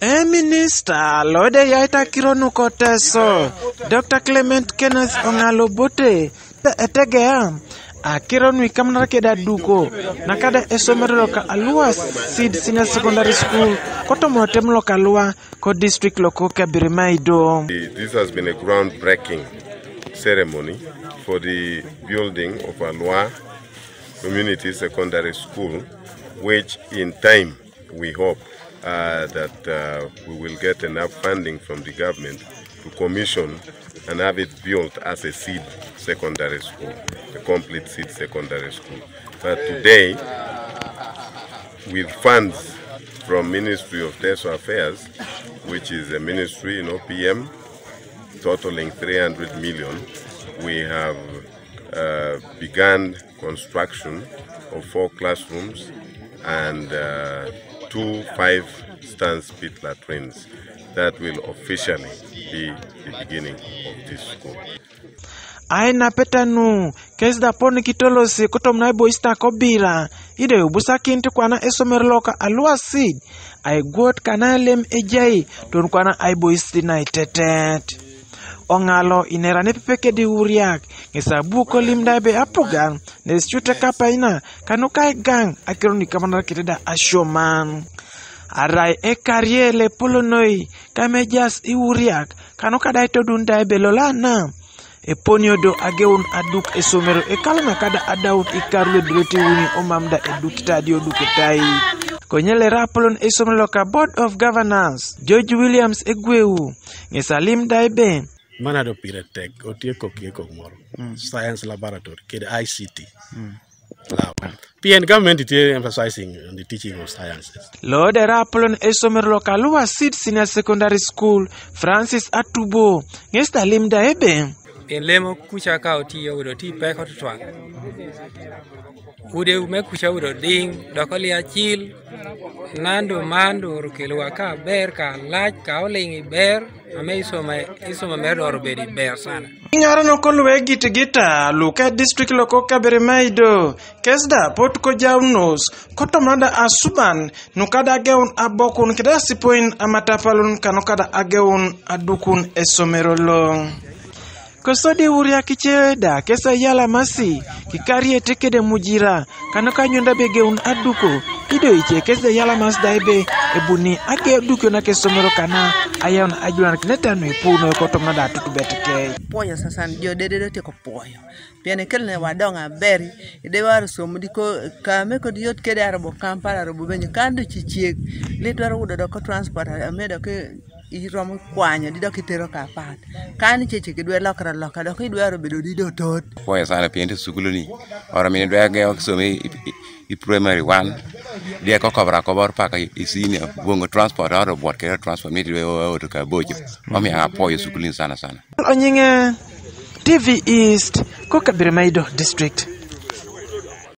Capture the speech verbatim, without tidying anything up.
E minista lode yaita kironu koteso, Doctor Clement Kenneth Ong'alo Bote, te etegea akironu ikamanara keda duko nakada esomero loka Alua Seed Senior Secondary School, kotomotem loka Alua ko district loko Kaberamaido. This has been a groundbreaking ceremony for the building of Alua Community Secondary School, which in time we hope uh, that uh, we will get enough funding from the government to commission and have it built as a seed secondary school, a complete seed secondary school. But today, with funds from Ministry of Teso Affairs, which is a ministry in O P M, totaling three hundred million, we have uh, begun construction of four classrooms and uh, two five stance pit latrines. That will officially be the beginning of this school. Aina petanu, kes da pon kitolosi kotom na boista kobira, ide ubusa kinti kwana esomero loka Alua Seed, ai guot kana lem ejai, ton kwana ai boisti na itetet. Ong'alo inera ne pepeke di uriak, ngesa buko lim dai be apugan, ne chute kapa ina, kanu kai gang, akiro ni kamana kete da ashoman. Arai e karie le polonoi, kame jas i uriak, kanu kadai todun dai be lolana. Eponio do ageun aduk esomero, ekalo na kada adaun ikarule dureti uni omamda edukita di oduketai. Konyele rapolon esomero loka Board of Governors, George Williams Egweu, ngesa lim dai be. Mana do pire tek, otie kokie kok moro. Mm. Science laboratory, kede I C T. Mm. Lawa. P N government is emphasizing on the teaching of sciences. Lode rapolon esomero loka Alua Seed Senior Secondary School, Francis Atubo, ngesta lim dai be. Pien lemo kuca ka oti oyudo ti pek otutwal. Ude me kuca oyudo ding, dok oli acil, nando mando okelowa ka ber, ka lac, ka oling i ber, ame isoma, isoma me doro bedo i ber sana. Ing'aro nokoluwe git gita luke district loko Kaberamaido, kesda pot ko jaunus, kotomnada asuban, nukada geun abokun kida sipoin amatapalun kanukada ageun adukun esomero long. Kosodi uria kiche da kesa yala masi, kikari etekede mujira, kano ka nyunda be geun aduko, ido iche kesa yala mas dai be, ebuni age duko na kesomero kana, ayaun ajulan kineta nui puno kotom na da tutu beteke. Puoyo sasan, jo dede do teko puoyo. Pien ikelo ne wadong aber, ide war somo di ko, kame kod yot kede arobo Kampala, arobo benyo, kando chichiek, lit war wudo do ko transport, amedo ke iromo kwanyo, di dok itero ka apat. Kan icheche kidwe lokra loka, dok idwaro bedo di dotot. Puoyo sana pien to sukulu ni. Oro mine dwe ge ok some i, i, i primary one. Dia ko kobra kobor paka i, i senior. Bongo transport, oro bot kere transport, mi dwe o, o, to ka bocho. Omi apuoyo sukulu ni sana sana. Onyinge T V East, ko Kaberamaido District.